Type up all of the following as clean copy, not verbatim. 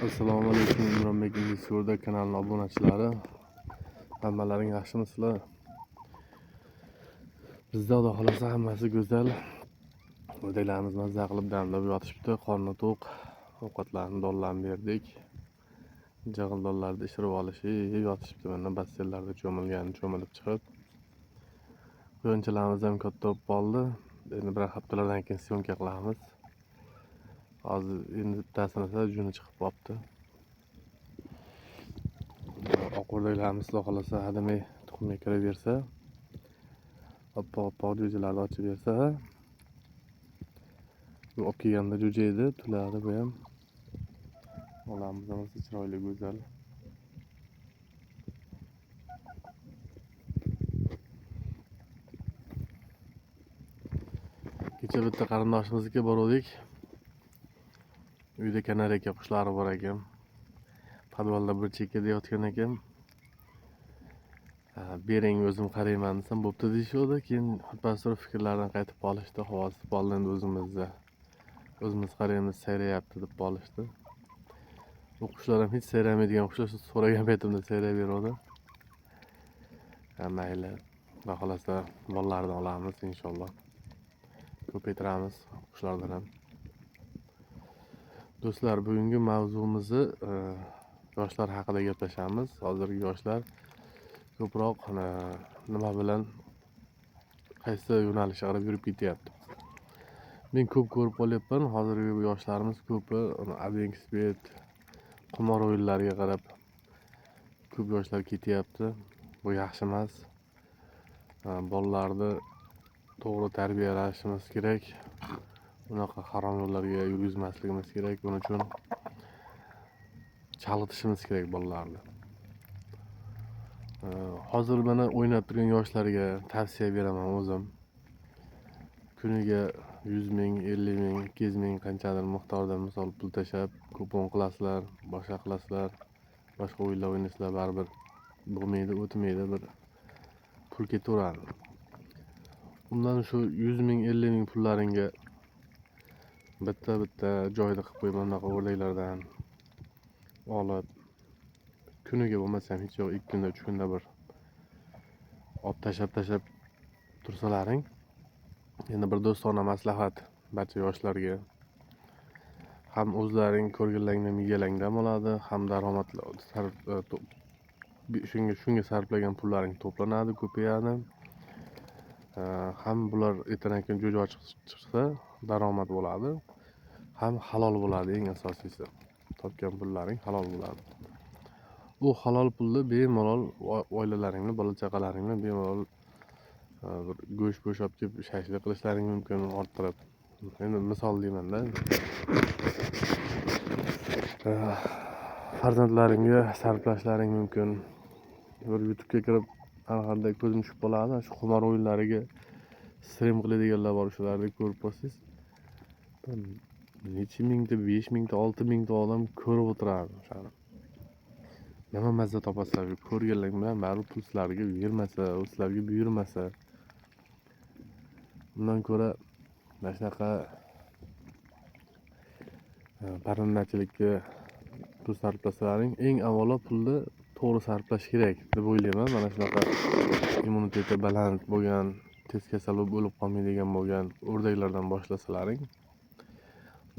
Assalomu alaykum, Imronbek Ingliz O'rdak kanalining obunachilari. Hammalaring yaxshimisizlar? Bizda Xudo xolasa hammasi go'zal. O'rdaklarimiz mazza qilib damlab yotishibdi, qorni to'q. Ovqatlarni donlarni berdik. Jig'ildonlarni ishirib olishib yotishibdi. Mana basseynlarda cho'milgan, cho'milib chiqib. Quyonchalarimiz ham katta bo'lib qoldi. Endi bir haftalardan keyin syomka qilamiz. Hozir endi bittasini juni chiqib qolibdi. Oq o'rdaklarimiz Xudo xolasa hademay tuxumga kiraversa, oppoq oppoq jo'jalarni ochib bersa, bu olib kelganda jo'ja edi, tuladi bu ham. Bolamiz ham chiroyli, go'zal. Kecha bitta qarindoshimizga boruvdik. Uyda kanareyka qushlari bor ekan. Podvalda bir chekkada yotgan ekan. Bering o'zim qarayman desam, bo'pti deyishuvdi. Keyin birpas turib fikrlaridan qaytib qolishdi. Havosi qoldi endi o'zimizda. O'zimiz qaraymiz, sayrayapti deb qolishdi. Bu qushlar ham hech sayramaydigan qushlar, shu so'ragan paytimda sayrayveradi. Mayli, Xudo xolasa bolalardan olamiz inshaalloh. Ko'paytiramiz qushlardan ham. Do'stlar, bugungi mavzumizni yoshlar haqida gaplashamiz. Hozirgi yoshlar ko'proq nima bilan qaysi yo'nalishga qarab yurib ketyapti. Men ko'p ko'rib qolyapman, hozirgi yoshlarimiz ko'pi Advenxbet, qimor o'yinlariga qarab ko'p yoshlar ketyapti. Bu yaxshi emas. Bolalarni to'g'ri tarbiyalashimiz kerak. Unaqa harom yo'llarga yurgizmasligimiz kerak. Buning uchun chalg'itishimiz kerak bolalarni. Hozir mana o'ynab turgan yoshlarga tavsiya beraman o'zim. Kuniga 100 ming, 50 ming, 200 ming qanchadir miqdorda misol pul tashlab kupon qilasizlar, boshqa qilasizlar, boshqa o'yinlar o'ynaysizlar, baribir bo'lmaydi, o'tmaydi, bir pul ketaveradi. Undan shu 100 ming, 50 ming pullaringga bitta-bitta joyda qilib qo'yib, bunaqa o'rdaklardan olib, kuniga bo'lmasa ham hech yo'q 2 kunda, 3 kunda bir olib tashlab tursalaring. Endi bir do'stona maslahat barcha yoshlarga. Ham o'zlaring ko'rganlaringda miyalang dam oladi, ham daromadli shunga sarflagan pullaring to'planadi, ko'payadi. Ham bular ertadan keyin jo'ja ochiq chiqsa daromad bo'ladi, ham halol bo'ladi, eng asosiysi. Topgan pullaring halol bo'ladi. U halol pulni bemalol oilalaringni, bola chaqalaringni bemalol bir go'sht po'sh olib kelib shashlik qilishlaring mumkin orttirib. Endi misol deymanda. Farzandlaringga sarflashlaring mumkin. Bir YouTube'ga kirib har xilda ko'zim tushib qoladi. Shu qimor o'yinlariga stream qiladiganlar bor, shularni ko'rib qolsangiz, necha mingta, 5 mingta, 6 mingta odam ko'rib o'tiradi o'shani. Nima mazza topasizlar ko'rganlar bilan, baribir pul sizlarga bermasa, u sizlarga buyurmasa. Undan ko'ra mana shunaqa parrandachilikka pul sarflasalaring, eng avvalo pulni to'g'ri sarflash kerak deb o'ylayman. Mana shunaqa immuniteti baland bo'lgan, tez kasal bo'lib o'lib qolmaydigan bo'lgan o'rdaklardan boshlasalaring,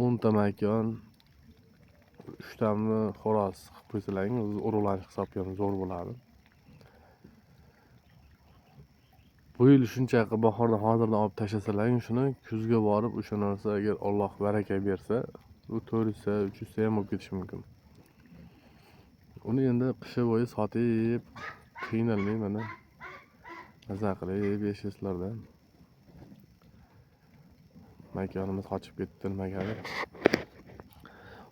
10 ta makon, 3 tami xo'roz qilib qo'ysalaring, o'zi urug'lanish hisobi ham zo'r bo'ladi. Bu yil shuncha qilib bahordan hozirdan olib tashlasalaring, shuni kuzga borib o'sha narsa agar Alloh baraka bersa, u 400 ta, 300 ta ham bo'lib ketishi mumkin. Uni endi qishi bo'yi sotib qiynalmay mana maza qilib yashaysizlarda. Makonimiz qochib ketdi nimagadir.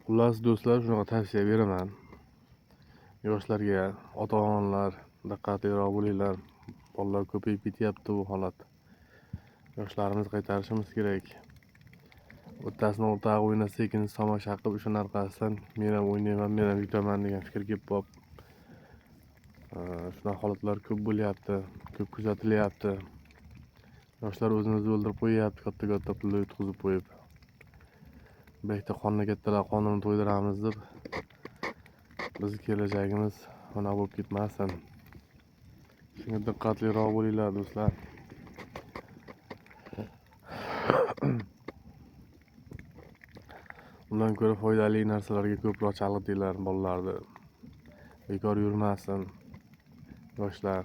Xullas do'stlar, shunaqa tavsiya beraman. Yoshlarga, ota-onalar diqqatliroq bo'linglar. Bolalar ko'payib ketyapti bu holat. Yoshlarimiz qaytarishimiz kerak. O'rtasini o'rtog'i o'ynasa, ikkinchisi tomosha qilib, o'shani orqasidan men ham o'ynayman, men ham yutaman degan fikr kelib qolib, shunaqa holatlar ko'p bo'lyapti, ko'p kuzatilyapti. Yoshlar o'zini o'zi o'ldirib qo'yyapti, katta-katta pullar yutqizib qo'yib. Bir ikkita qonni kattalar qonini to'ydiramiz deb Biz kelajagimiz mana bo'lib ketmasin. Shunga diqqatliroq bo'linglar do'stlar. Undan ko'ra foydali narsalarga ko'proq chalg'itinglar bolalarni. Bekor yurmasin yoshlar.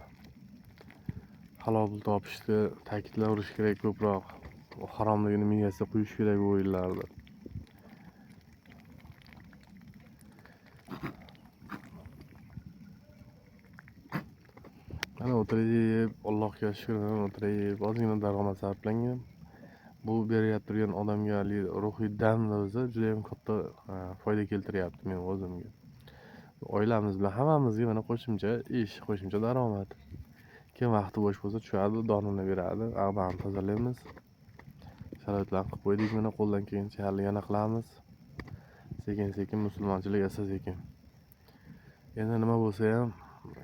Halol pul topishni ta'kidlaverish kerak ko'proq. Haromligini miyasiga quyish kerak bu o'yinlarni. Mana o'tirib, Allohga shukr, o'tirib, ozgina daromad sarflangan. Bu berayotgan turgan odamga ruhiy dam o'zi juda ham katta foyda keltiryapti men o'zimga. Oilamiz bilan hammamizga mana qo'shimcha ish, qo'shimcha daromad. Kim vaqti bo'sh bo'lsa tushadi, donini beradi, ag'bani tozalaymiz. Sharoitlarni qilib qo'ydik, mana qo'ldan kelgancha hali yana qilamiz. Sekin-sekin musulmonchilik asta sekin. Endi nima bo'lsa ham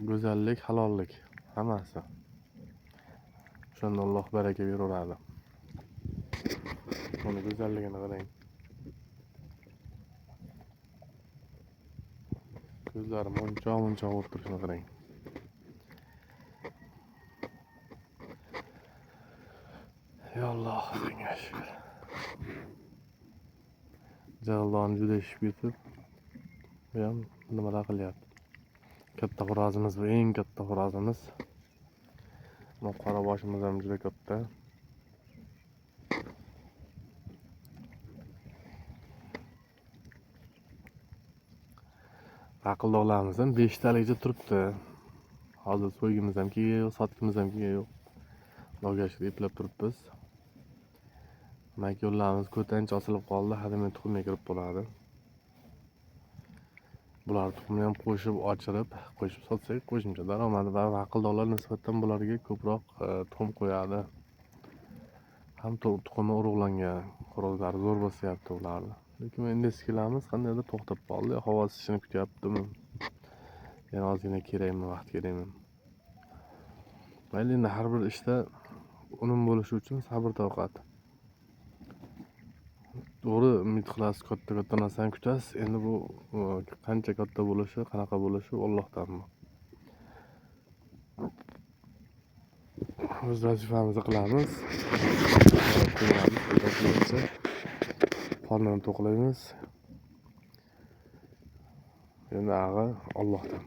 go'zallik, halollik hammasi. O'shanda Alloh baraka beraveradi. Buni go'zalligini qarang. Ko'zlari munchoq-munchoq bo'lib turishini qarang. Ya Alloh, senga shukr. Jig'ildon juda shishib ketib, bu ham nimalar qilyapti. Katta xo'rozimiz bu, eng katta xo'rozimiz. Bu qora boshimiz ham juda katta. Aqldoqlarimiz ham 5 taligacha turibdi. Hozir so'ygimiz ham kelgan yo'q, sotgimiz ham kelgan yo'q. Xudoga shukr, eplab turibmiz. Makonlarimiz ko'tancha osilib qoldi, hademay tuxumga kirib qoladi. Bular tuxumni ham qo'shib ochirib, qo'shib sotsak qo'shimcha daromad va aqldoqlar nisbatan bularga ko'proq tuxum qo'yadi. Ham tuxumi urug'langan xo'rozlar zo'r bosyapti ularni. Lekin endi eskilarimiz qandaydir to'xtab qoldi. Havo isishini kutyaptimi? Yana ozgina kerakmi, vaqt kerakmi? Mayli, endi har bir ishda unum bo'lishi uchun sabr toqat. To'g'ri, umid qilasiz, katta-katta narsani kutasiz. Endi bu qancha katta bo'lishi, qanaqa bo'lishi Allohdan. Biz vazifamizni qilamiz. Qornini to'qlaymiz. Endi ag'i Allohdan.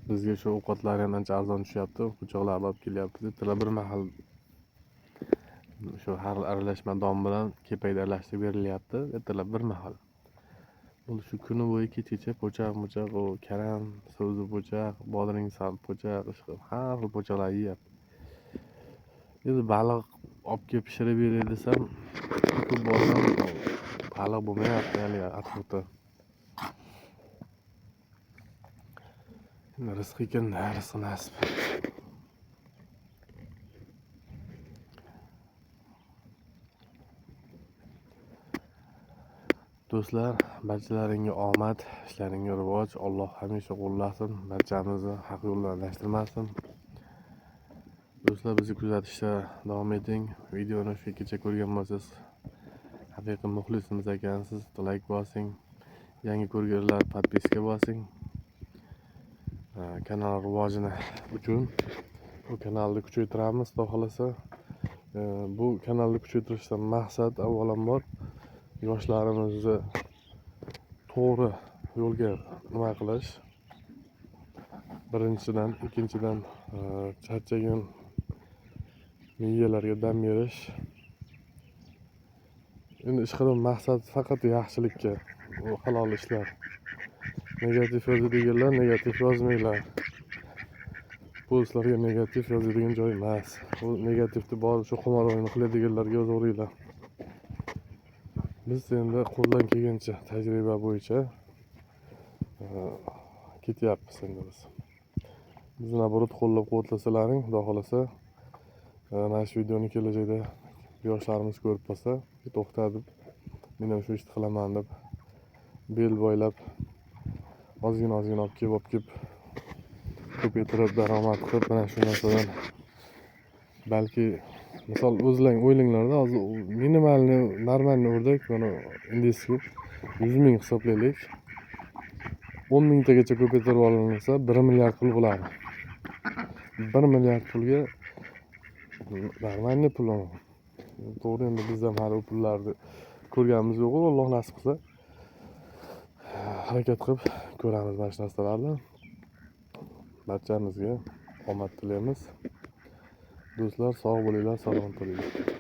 Bizga shu ovqatlar ham ancha arzon tushyapti. Po'choqlarni olib kelyapmiz. Ertalab bir mahal shu har aralashma don bilan kepakni aralashtirib berilyapti. Ertalab bir mahal. Bu shu kuni bo'yi kechgacha po'choq-mo'choq, u karam, so'zi po'choq, bodring sal po'choq, ishqilib har xil po'choqlar yeyapti. Endi baliq olib kelib pishirib beray desam, ko'p borsam baliq bo'lmayapti hali atrofda. Rizq ekan, rizq nasib. Do'stlar, barchalaringga omad, ishlaringga rivoj, Alloh hamisha qo'llasin, barchamizni haq yo'ldan adashtirmasin. Do'stlar, bizni kuzatishda davom eting. Videoni shu yergacha ko'rgan bo'lsangiz, haqiqiy muxlisimiz ekansiz, like bosing. Yangi ko'rganlar podpiska bosing. Kanal rivojini uchun bu kanalni kuchaytiramiz, xudo xolasa. Bu kanalni kuchaytirishdan maqsad avvalambor yoshlarimizni to'g'ri yo'lga nima qilish. Birinchidan, ikkinchidan charchagan miyalarga dam berish. Endi ishqilib maqsad faqat yaxshilikka, u halol ishlar. Negativ yozadiganlar negativ yozmanglar. Bu sizlarga negativ yozadigan joy emas. Bu negativni borib shu qimor o'yini qiladiganlarga yozaveringlar. Biz endi qo'ldan kelgancha tajriba bo'yicha ketyapmiz endi biz. Bizni naborot qo'llab-quvvatlasalaring, Xudo xolasa, mana shu videoni kelajakda yoshlarimiz ko'rib qolsa, to'xta deb, men ham shu ishni qilaman deb bel boylab ozgina ozgina olib kelib ko'paytirib daromad qilib mana shu narsadan balki Misol, o'zlaring o'ylanglarda, hozir минимальный, нормальный o'rdak, mana индийский, 100 000 hisoblaylik, 10 000 tagacha ko'paytirib olinsa, 1 milliard pul bo'ladi. 1 milliard pulga, нормальный pul u. To'g'ri, endi biz ham hali u pullarni ko'rganimiz yo'qu. Alloh nasib qilsa, harakat qilib ko'ramiz mana shu narsalarni. Barchamizga omad tilaymiz, do'stlar. Sog' bo'linglar, salomat bo'linglar.